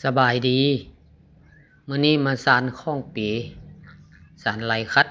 ສະບາຍດີ. ມື້ນີ້ມາສານຂອງເປ, ສານໄລຂັດ.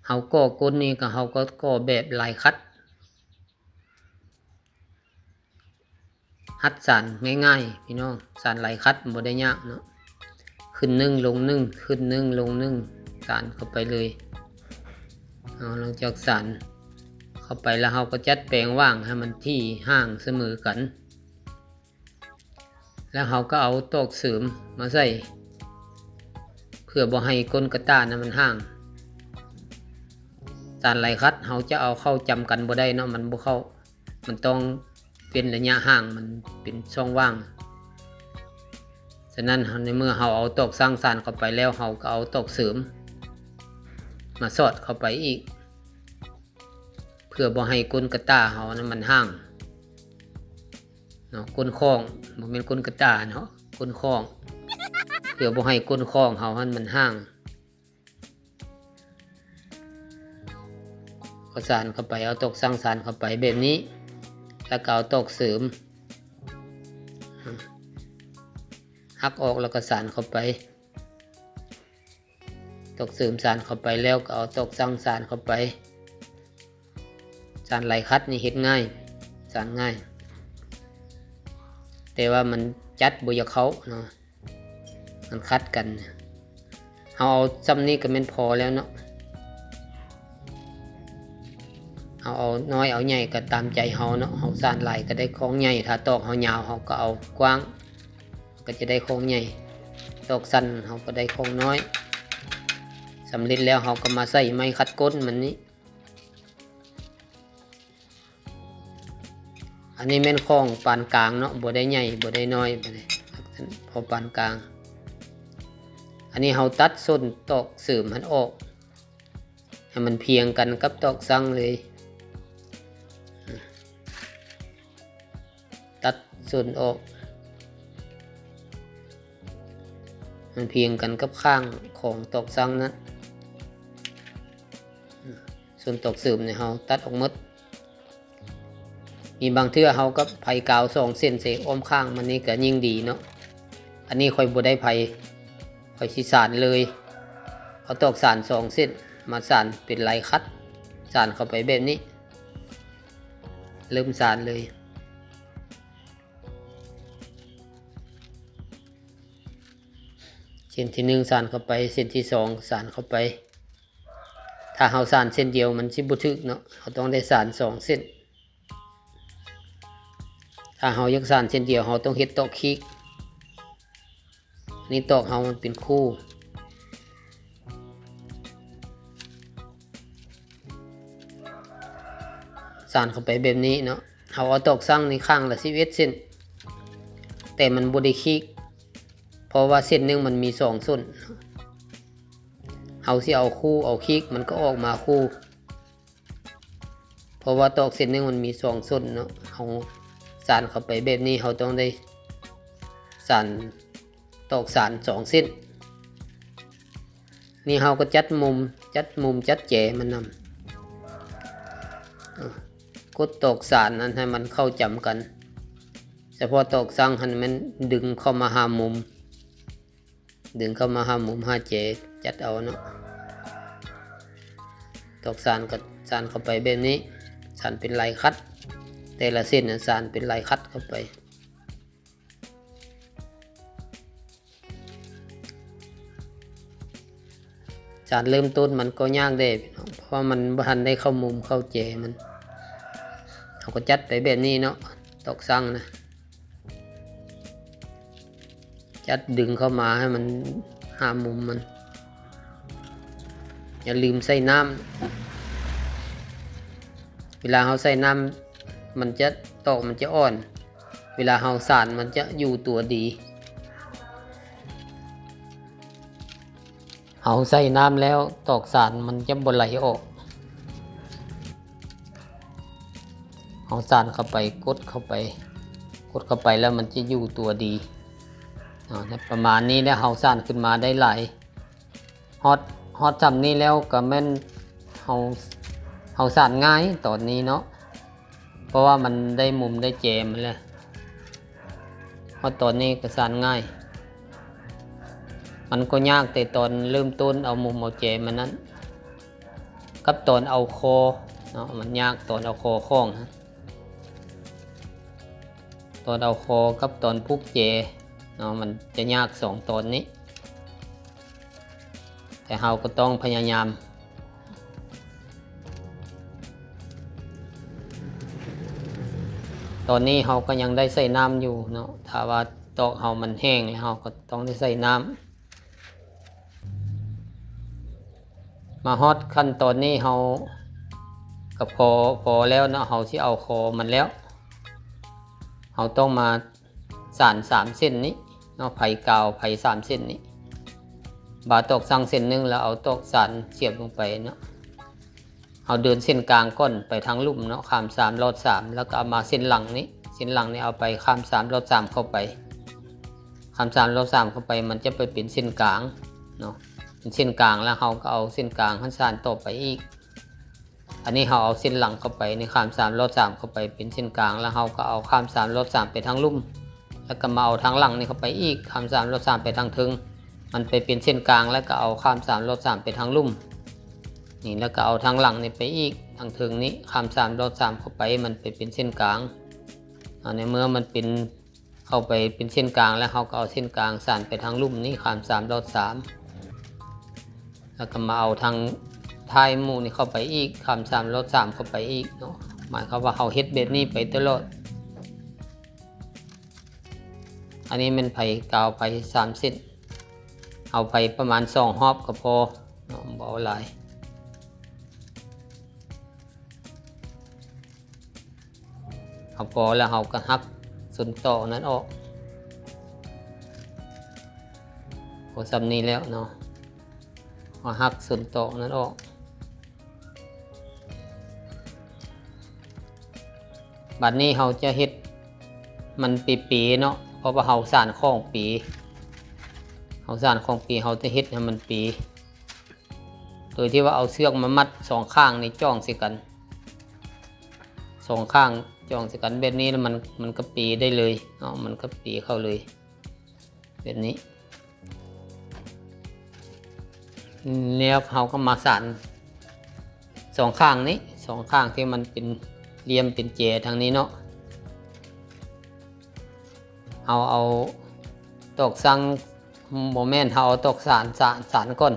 ເຮົາກໍ່ກົ້ນນີ້ກໍ ເຮົາກໍກໍ່ແບບໄລຂັດ. ຫັດສານງ່າຍໆ ພີ່ນ້ອງ, ສານໄລຂັດບໍ່ໄດ້ຍາກເນາະ. ຂຶ້ນໜຶ່ງ ລົງໜຶ່ງ ຂຶ້ນໜຶ່ງ ລົງໜຶ່ງ ສານເຂົ້າໄປເລີຍ. ເຮົາຫຼັງຈາກສານເຂົ້າໄປແລ້ວ ເຮົາກໍຈັດແປງຫວ່າງໃຫ້ມັນທີ່ຫ່າງສະເໝີກັນ. ແລ້ວເຮົາກໍເອົາຕອກເສີມມາໃສ່ ເພື່ອບໍ່ໃຫ້ກົ້ນກະຕ່ານະມັນຫ່າງ. ສານໄລຂັດເຮົາຈະເອົາເຂົ້າຈຳກັນບໍ່ໄດ້ເນາະ, ມັນບໍ່ເຂົ້າ, ມັນຕ້ອງເວັ້ນໄລຍະຫ່າງ, ມັນເປັນຊ່ອງຫວ່າງ. ສະນັ້ນ ໃນເມື່ອເຮົາເອົາຕອກສັງສານເຂົ້າໄປແລ້ວ ເຮົາກໍເອົາຕອກເສີມມາສອດເຂົ້າໄປອີກ ເພື່ອບໍ່ໃຫ້ກົ້ນກະຕ່າເຮົານະມັນຫ່າງເນາະ, ກົ້ນຂອງ, ບໍ່ແມ່ນກົ້ນກະຕ່າເນາະ, ກົ້ນຂອງ, ເພື່ອບໍ່ໃຫ້ກົ້ນຂອງເຮົາຫັ້ນມັນຫ່າງ. ກໍສານເຂົ້າໄປ, ເອົາຕອກສັງສານເຂົ້າໄປແບບນີ້ ແລ້ວກໍເອົາຕອກເສີມຫັກອອກ ແລ້ວກໍສານເຂົ້າໄປ. ຕອກເສີມສານເຂົ້າໄປແລ້ວ ກໍເອົາຕອກສັງສານເຂົ້າໄປ. ສານໄລຂັດນີ້ເຮັດງ່າຍ, ສານງ່າຍ, ແຕ່ວ່າມັນຈັດບໍ່ຢາກເຂົ້າເນາະ, ມັນຂັດກັນ. ເຮົາເອົາຊ່ຳນີ້ກໍແມ່ນພໍແລ້ວເນາະ. ເຮົາເອົານ້ອຍເອົາໃຫຍ່ກໍຕາມໃຈເຮົາເນາະ, ເຮົາສານຫຼາຍກໍໄດ້ຂອງໃຫຍ່, ຖ້າຕອກເຮົາຍາວ ເຮົາກໍເອົາກວ້າງ ກໍຈະໄດ້ຂອງໃຫຍ່, ຕອກສັ້ນເຮົາກໍໄດ້ຂອງນ້ອຍ. ສຳເລັດແລ້ວເຮົາກໍມາໃສ່ໄມ້ຂັດກົ້ນມັນນີ້. ອັນນີ້ແມ່ນຂອງປານກາງເນາະ, ບໍ່ໄດ້ໃຫຍ່ ບໍ່ໄດ້ນ້ອຍປານໃດ, ພໍປານກາງ. ອັນນີ້ເຮົາຕັດສົ້ນຕອກເສີມຫັ້ນອອກ ໃຫ້ມັນພຽງກັນກັບຕອກສັງເລີຍ. ຕັດສົ້ນອອກ ມັນພຽງກັນກັບຂ້າງຂອງຕອກສັງນັ້ນ. ສ່ວນຕອກເສີມນີ້ເຮົາຕັດອອກໝົດ. ມີບາງເທື່ອເຮົາກໍໄພກາວສອງເສັ້ນໃສ່ອ້ອມຂ້າງມັນນີ້ກໍຍິ່ງດີເນາະ. ອັນນີ້ຂ້ອຍບໍ່ໄດ້ໄພ, ຂ້ອຍຊິສານເລີຍ. ເອົາຕອກສານສອງເສັ້ນມາສານເປັນໄລຂັດ, ສານເຂົ້າໄປແບບນີ້. ເລີ່ມສານເລີຍ. ເສັ້ນທີໜຶ່ງສານເຂົ້າໄປ, ເສັ້ນທີສອງສານເຂົ້າໄປ. ຖ້າເຮົາສານເສັ້ນດຽວມັນຊິບໍ່ຖືກເນາະ, ເຮົາຕ້ອງໄດ້ສານສອງເສັ້ນ. ຖ້າເຮົາຢາກສານເສັ້ນດຽວ ເຮົາຕ້ອງເຮັດຕອກຄີກ. ອັນນີ້ຕອກເຮົາມັນເປັນຄູ່. ສານເຂົ້າໄປແບບນີ້ເນາະ. ເຮົາເອົາຕອກສັງນີ້ຂ້າງລະສິບເອັດເສັ້ນ, ແຕ່ມັນບໍ່ໄດ້ຄີກ ເພາະວ່າເສັ້ນໜຶ່ງມັນມີສອງສົ້ນ. ເຮົາຊິເອົາຄູ່ເອົາຄີກ ມັນກໍອອກມາຄູ່. ເພາະວ່າຕອກເສັ້ນໜຶ່ງມັນມີສອງສົ້ນເນາະ, ເຮົາສານເຂົ້າໄປແບບນີ້ ເຮົາຕ້ອງໄດ້ສານ ຕອກສານສອງເສັ້ນ. ນີ້ເຮົາກໍຈັດມຸມ, ຈັດມຸມ, ຈັດແຈມັນນຳ. ເອີ ກົດຕອກສານນັ້ນໃຫ້ມັນເຂົ້າຈຳກັນ. ສະເພາະຕອກສັງຫັ້ນແມ່ນດຶງເຂົ້າມາຫາມຸມ, ດຶງເຂົ້າມາຫາມຸມຫາແຈ, ຈັດເອົາເນາະ. ຕອກສານກໍສານເຂົ້າໄປແບບນີ້, ສານເປັນລາຍຂັດ, ແຕ່ລະເສັ້ນນະສານເປັນລາຍຂັດເຂົ້າໄປ. ສານເລີ່ມຕົ້ນມັນກໍຍາກແດ່ພີ່ນ້ອງ, ເພາະວ່າມັນບໍ່ທັນໄດ້ເຂົ້າມຸມເຂົ້າແຈມັນ. ເຮົາກໍຈັດໄປແບບນີ້ເນາະ, ຕອກສັງນະ, ຈັດດຶງເຂົ້າມາໃຫ້ມັນຫາມຸມມັນ. ຢ່າລືມໃສ່ນ້ຳ, ເວລາເຮົາໃສ່ນ້ຳ ມັນຈະ, ຕອກມັນຈະອ່ອນ. ເວລາເຮົາສານມັນຈະຢູ່ຕົວດີ. ເຮົາໃສ່ນ້ຳແລ້ວ ຕອກສານມັນຈະບໍ່ໄຫຼອອກ. ເຮົາສານເຂົ້າໄປ, ກົດເຂົ້າໄປ, ກົດເຂົ້າໄປແລ້ວມັນຈະຢູ່ຕົວດີ. ເອົາ ປະມານນີ້ແຫຼະ, ເຮົາສານຂຶ້ນມາໄດ້ຫຼາຍ. ຮອດ, ຮອດຊ່ຳນີ້ແລ້ວກໍແມ່ນເຮົາ, ເຮົາສານງ່າຍຕອນນີ້ເນາະ, ເພາະວ່າມັນໄດ້ມຸມໄດ້ແຈມັນແຫຼະ. ຮອດຕອນນີ້ກໍສານງ່າຍ. ມັນກໍຍາກແຕ່ຕອນເລີ່ມຕົ້ນເອົາມຸມເອົາແຈມັນນັ້ນ ກັບຕອນເອົາຄໍເນາະ, ມັນຍາກຕອນເອົາຄໍຂ້ອງນະ. ຕອນເອົາຄໍກັບຕອນຜູກແຈເນາະ ມັນຈະຍາກສອງຕອນນີ້, ແຕ່ເຮົາກໍຕ້ອງພະຍາຍາມ. ຕອນນີ້ເຮົາກໍຍັງໄດ້ໃສ່ນ້ຳຢູ່ເນາະ, ຖ້າວ່າຕອກເຮົາມັນແຫ້ງແລ້ວ ເຮົາກໍຕ້ອງໄດ້ໃສ່ນ້ຳ. ມາຮອດຂັ້ນຕອນນີ້ເຮົາກໍພໍ ພໍແລ້ວເນາະ, ເຮົາຊິເອົາຄໍມັນແລ້ວ. ເຮົາຕ້ອງມາສານສາມເສັ້ນນີ້ເນາະ, ໄພກາວໄພສາມເສັ້ນນີ້. ບາດຕອກສັງເສັ້ນໜຶ່ງ ແລ້ວເອົາຕອກສານສຽບລົງໄປເນາະ. ເຮົາເດີນເສັ້ນກາງກ່ອນໄປທາງລຸ່ມເນາະ, ຂ້າມສາມລອດສາມ ແລ້ວກໍເອົາມາເສັ້ນຫຼັງນີ້, ເສັ້ນຫຼັງນີ້ເອົາໄປຂ້າມສາມລອດສາມເຂົ້າໄປ. ຂ້າມສາມລອດສາມເຂົ້າໄປ ມັນຈະໄປເປັນເສັ້ນກາງເນາະ, ເປັນເສັ້ນກາງ ແລ້ວເຮົາກໍເອົາເສັ້ນກາງຫັ້ນສານຕໍ່ໄປອີກ. ອັນນີ້ເຮົາເອົາເສັ້ນຫຼັງເຂົ້າໄປ ນີ້ຂ້າມສາມລອດສາມເຂົ້າໄປເປັນເສັ້ນກາງ ແລ້ວເຮົາກໍເອົາຂ້າມສາມລອດສາມໄປທາງລຸ່ມ ແລ້ວກໍມາເອົາທາງຫຼັງນີ້ເຂົ້າໄປອີກ ຂ້າມສາມລອດສາມໄປທາງເທິງ ມັນໄປເປັນເສັ້ນກາງ ແລ້ວກໍເອົາຂ້າມສາມລອດສາມໄປທາງລຸ່ມ ນີ້ ແລ້ວກໍເອົາທາງຫຼັງນີ້ໄປອີກ ທາງເທິງນີ້ ຂ້າມສາມລອດສາມເຂົ້າໄປ ມັນໄປເປັນເສັ້ນກາງ. ເອົາ ໃນເມື່ອມັນເປັນ ເຂົ້າໄປເປັນເສັ້ນກາງ ແລ້ວເຮົາກໍເອົາເສັ້ນກາງສານໄປທາງລຸ່ມນີ້ ຂ້າມສາມລອດສາມ ແລ້ວກໍມາເອົາທາງທ້າຍໝູ່ນີ້ເຂົ້າໄປອີກ ຂ້າມສາມລອດສາມເຂົ້າໄປອີກເນາະ. ໝາຍຄວາມວ່າເຮົາເຮັດແບບນີ້ໄປຕະຫຼອດ. ອັນນີ້ແມ່ນໄພກາວໄພສາມເສັ້ນ, ເອົາໄພປະມານສອງຮອບກໍພໍເນາະ, ບໍ່ເອົາຫຼາຍ. ເອົາພໍແລ້ວເຮົາກໍຫັກສ່ວນຕອກນັ້ນອອກ. ພໍສ່ຳນີ້ແລ້ວເນາະ, ເຮົາຫັກສ່ວນຕອກນັ້ນອອກ. ບັດນີ້ເຮົາຈະເຮັດມັນເປໆເນາະ, ເພາະວ່າເຮົາສານຂອງເປ, ເຮົາສານຂອງເປ ເຮົາຈະເຮັດໃຫ້ມັນເປ. ໂດຍທີ່ວ່າເອົາເຊືອກມາມັດສອງຂ້າງນີ້ຈ່ອງໃສ່ກັນ, ສອງຂ້າງຈ່ອງໃສ່ກັນແບບນີ້ ແລ້ວມັນ ມັນກໍເປໄດ້ເລີຍເນາະ, ມັນກໍເປເຂົ້າເລີຍແບບນີ້. ແລ້ວເຮົາກໍມາສານສອງຂ້າງນີ້, ສອງຂ້າງທີ່ມັນເປັນຫຼ່ຽມເປັນແຈທາງນີ້ເນາະ. ເຮົາເອົາຕອກສັງ ບໍ່ແມ່ນ, ເຮົາເອົາຕອກສານ ສານ ສານກ່ອນ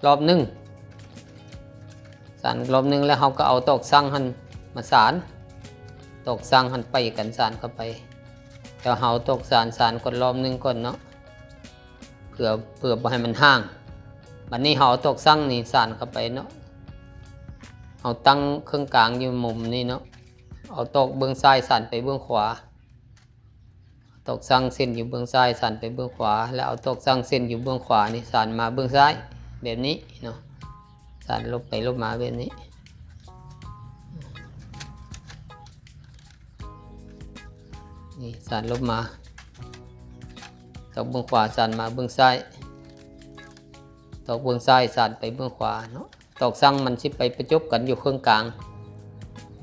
ລອບໜຶ່ງ, ສານລອບໜຶ່ງ ແລ້ວເຮົາກໍເອົາຕອກສັງຫັ້ນມາສານ, ຕອກສັງຫັ້ນໄປກັນສານເຂົ້າໄປ. ແລ້ວເຮົາເອົາຕອກສານ ສານກ່ອນລອບໜຶ່ງກ່ອນເນາະ, ເພື່ອ ເພື່ອບໍ່ໃຫ້ມັນຫ່າງ. ບັດນີ້ເຮົາເອົາຕອກສັງນີ້ສານເຂົ້າໄປເນາະ, ເຮົາຕັ້ງເຄິ່ງກາງຢູ່ມຸມນີ້ເນາະ, ເອົາຕອກເບື້ອງຊ້າຍສານໄປເບື້ອງຂວາ. ຕອກສັງເສັ້ນຢູ່ເບື້ອງຊ້າຍສານໄປເບື້ອງຂວາ ແລ້ວເອົາຕອກສັງເສັ້ນຢູ່ເບື້ອງຂວານີ້ສານມາເບື້ອງຊ້າຍແບບນີ້ເນາະ, ສານລົບໄປລົບມາແບບນີ້. ນີ້ສານລົບມາ, ຕອກເບື້ອງຂວາສານມາເບື້ອງຊ້າຍ, ຕອກເບື້ອງຊ້າຍສານໄປເບື້ອງຂວາເນາະ. ຕອກສັງມັນຊິໄປປະຈົບກັນຢູ່ເຄິ່ງກາງ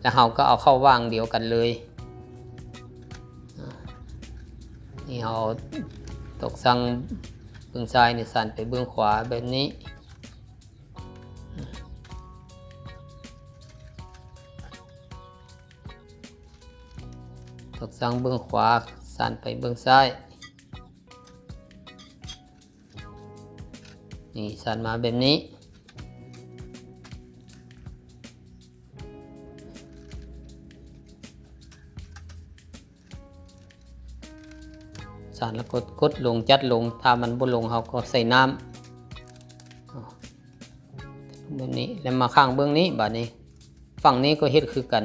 ແລ້ວເຮົາກໍເອົາເຂົ້າຫວ່າງດຽວກັນເລີຍ. ນີ້ເຮົາເອົາຕອກສັງເບື້ອງຊ້າຍນີ້ສານໄປເບື້ອງຂວາແບບນີ້, ຕອກສັງເບື້ອງຂວາສານໄປເບື້ອງຊ້າຍ. ນີ້ ສານມາແບບນີ້, ສານແລ້ວກົດ ກົດລົງ ຈັດລົງ, ຖ້າມັນບໍ່ລົງ ເຮົາກໍໃສ່ນ້ຳ ແບບນີ້. ແລ້ວມາຂ້າງເບື້ອງນີ້ ບາດນີ້ ຝັ່ງນີ້ກໍເຮັດຄືກັນ.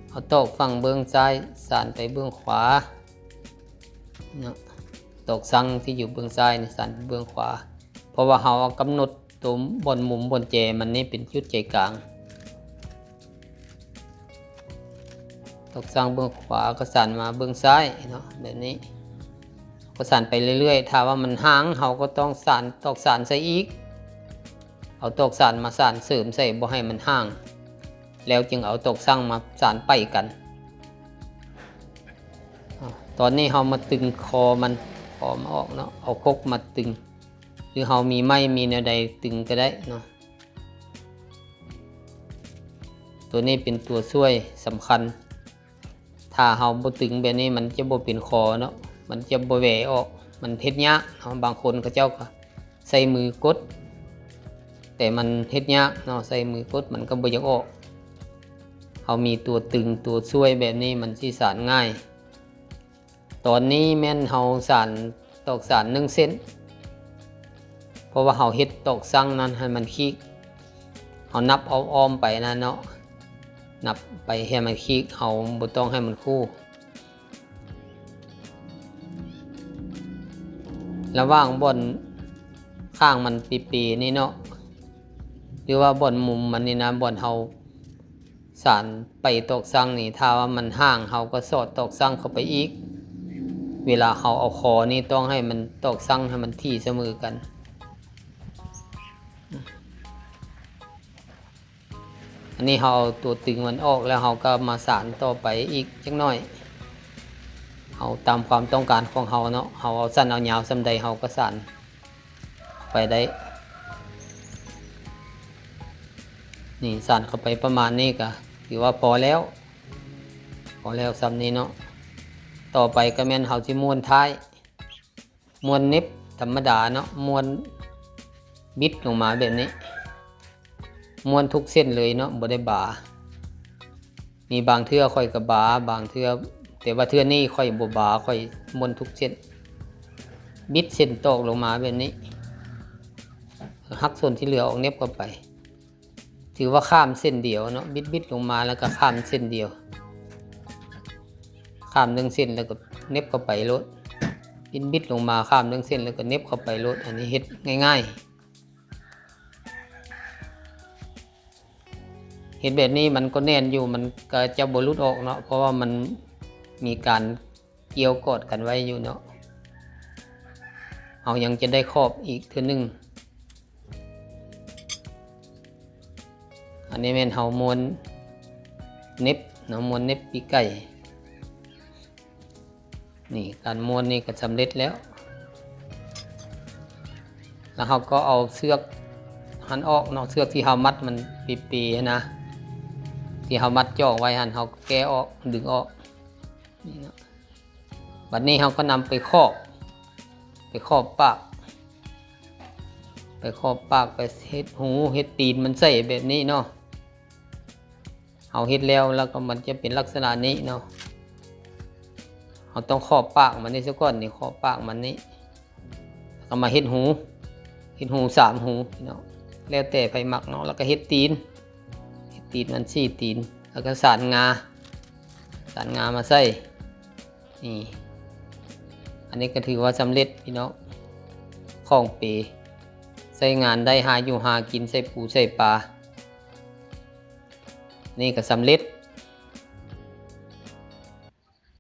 ເອົາຕອກຝັ່ງເບື້ອງຊ້າຍສານໄປເບື້ອງຂວາເນາະ, ຕອກສັງທີ່ຢູ່ເບື້ອງຊ້າຍນີ້ສານໄປເບື້ອງຂວາ, ເພາະວ່າເຮົາເອົາກຳນົດໂຕບ່ອນມຸມບ່ອນແຈມັນນີ້ເປັນຈຸດໃຈກາງ. ຕອກສັງເບື້ອງຂວາກໍສານມາເບື້ອງຊ້າຍເນາະ ແບບນີ້, ກໍສານໄປເລື້ອຍໆ. ຖ້າວ່າມັນຫ່າງ ເຮົາກໍຕ້ອງສານ ຕອກສານໃສ່ອີກ, ເອົາຕອກສານມາສານເສີມໃສ່ ບໍ່ໃຫ້ມັນຫ່າງ, ແລ້ວຈຶ່ງເອົາຕອກສັງມາສານໄປກັນ. ອາ ຕອນນີ້ເຮົາມາຕຶງຄໍມັນ, ຄໍມັນອອກເນາະ, ເອົາຄົກມາຕຶງ ຫຼືເຮົາມີໄມ້ມີແນວໃດຕຶງກໍໄດ້ເນາະ. ຕົວນີ້ເປັນຕົວຊ່ວຍສຳຄັນ. ຖ້າເຮົາບໍ່ຕຶງແບບນີ້ ມັນຈະບໍ່ເປັນຄໍເນາະ, ມັນຈະບໍ່ແຫວອອກ, ມັນເຮັດຍາກເນາະ. ບາງຄົນເຂົາເຈົ້າກໍໃຊ້ມືກົດ ແຕ່ມັນເຮັດຍາກເນາະ, ໃຊ້ມືກົດມັນກໍບໍ່ຢາກອອກ. ເຮົາມີຕົວຕຶງ ຕົວຊ່ວຍແບບນີ້ ມັນຊິສານງ່າຍ. ຕອນນີ້ແມ່ນເຮົາສານຕອກສານໜຶ່ງເສັ້ນ ເພາະວ່າເຮົາເຮັດຕອກຊັງນັ້ນໃຫ້ມັນຄີກ, ເຮົານັບເອົາອ້ອມໄປນະເນາະ, ນັບໄປໃຫ້ມັນຄີກ, ເຮົາບໍ່ຕ້ອງໃຫ້ມັນຄູ່. ລະຫວ່າງບ່ອນຂ້າງມັນເປໆນີ້ເນາະ ຫຼືວ່າບ່ອນມຸມມັນນີ້ນະ, ບ່ອນເຮົາ ສານໄປຕອກຊັງນີ້ ຖ້າວ່າມັນຫ່າງ ເຮົາກໍສອດຕອກຊັງເຂົ້າໄປອີກ. ເວລາເຮົາເອົາຄໍນີ້ ຕ້ອງໃຫ້ມັນຕອກຊັງໃຫ້ມັນຖີ່ສະເໝີກັນ. ອັນນີ້ເຮົາເອົາຕົວຕຶງມັນອອກແລ້ວ ເຮົາກໍມາສານຕໍ່ໄປອີກຈັກໜ້ອຍ. ເຮົາຕາມຄວາມຕ້ອງການຂອງເຮົາເນາະ, ເຮົາເອົາສັ້ນເອົາຍາວສ່ຳໃດ ເຮົາກໍສານ ໄປໄດ້. ນີ້ ສານເຂົ້າໄປປະມານນີ້ກໍຖືວ່າພໍແລ້ວ, ພໍແລ້ວສ່ຳນີ້ເນາະ. ຕໍ່ໄປກໍແມ່ນເຮົາຊິມ້ວນທ້າຍ, ມ້ວນເນັບທຳມະດາເນາະ, ມ້ວນບິດລົງມາແບບນີ້, ມ້ວນທຸກເສັ້ນເລີຍເນາະ, ບໍ່ໄດ້ບາ. ມີບາງເທື່ອຂ້ອຍກໍບາ, ບາງເທື່ອ, ແຕ່ວ່າເທື່ອນີ້ຂ້ອຍບໍ່ບາ, ຂ້ອຍມ້ວນທຸກເສັ້ນ, ບິດເສັ້ນຕອກລົງມາແບບນີ້, ຫັກສ່ວນທີ່ເຫຼືອອອກ ເນັບເຂົ້າໄປ. ຖືວ່າຂ້າມເສັ້ນດຽວເນາະ, ບິດໆລົງມາແລ້ວກໍຂ້າມເສັ້ນດຽວ, ຂ້າມໜຶ່ງເສັ້ນແລ້ວກໍເນັບເຂົ້າໄປໂລດ, ບິດໆລົງມາ ຂ້າມໜຶ່ງເສັ້ນແລ້ວກໍເນັບເຂົ້າໄປໂລດ. ອັນນີ້ເຮັດງ່າຍໆ. ເຮັດແບບນີ້ມັນກໍແໜ້ນຢູ່, ມັນກໍຈະບໍ່ຫຼຸດອອກເນາະ, ເພາະວ່າມັນມີການກ່ຽວກອດກັນໄວ້ຢູ່ເນາະ. ເຮົາຍັງຈະໄດ້ຂອບອີກເທື່ອໜຶ່ງ. ອັນນີ້ແມ່ນເຮົາມ້ວນເນັບເນາະ, ມ້ວນເນັບປີກໄກ່. ນີ້ ການມ້ວນນີ້ກໍສຳເລັດແລ້ວ. ແລ້ວເຮົາກໍເອົາເຊືອກຫັ້ນອອກເນາະ, ເຊືອກທີ່ເຮົາມັດມັນເປໆຫັ້ນນະ, ທີ່ເຮົາມັດຈອງໄວ້ຫັ້ນ ເຮົາກໍແກະອອກ, ດຶງອອກ. ນີ້ເນາະ, ບັດນີ້ເຮົາກໍນຳໄປຂອບ, ໄປຂອບປາກ, ໄປຂອບປາກ, ໄປເຮັດຫູເຮັດຕີນມັນໃສ່ແບບນີ້ເນາະ. ເຮົາເຮັດແລ້ວ ແລ້ວກໍມັນຈະເປັນລັກສະນະນີ້ເນາະ. ເຮົາຕ້ອງຂອບປາກມັນນີ້ຊະກ່ອນ, ນີ້ ຂອບປາກມັນນີ້, ແລ້ວກໍມາເຮັດຫູ, ເຮັດຫູສາມຫູເນາະ, ແລ້ວແຕ່ໃຜມັກເນາະ. ແລ້ວກໍເຮັດຕີນ, ເຮັດຕີນມັນສີ່ຕີນ, ແລ້ວກໍສານງາ, ສານງາມາໃສ່. ນີ້ ອັນນີ້ກໍຖືວ່າສຳເລັດພີ່ນ້ອງ, ຂອງເປ ໃຊ້ງານໄດ້, ຫາຢູ່ຫາກິນ, ໃສ່ປູໃສ່ປາ. ນີ້ກໍສຳເລັດ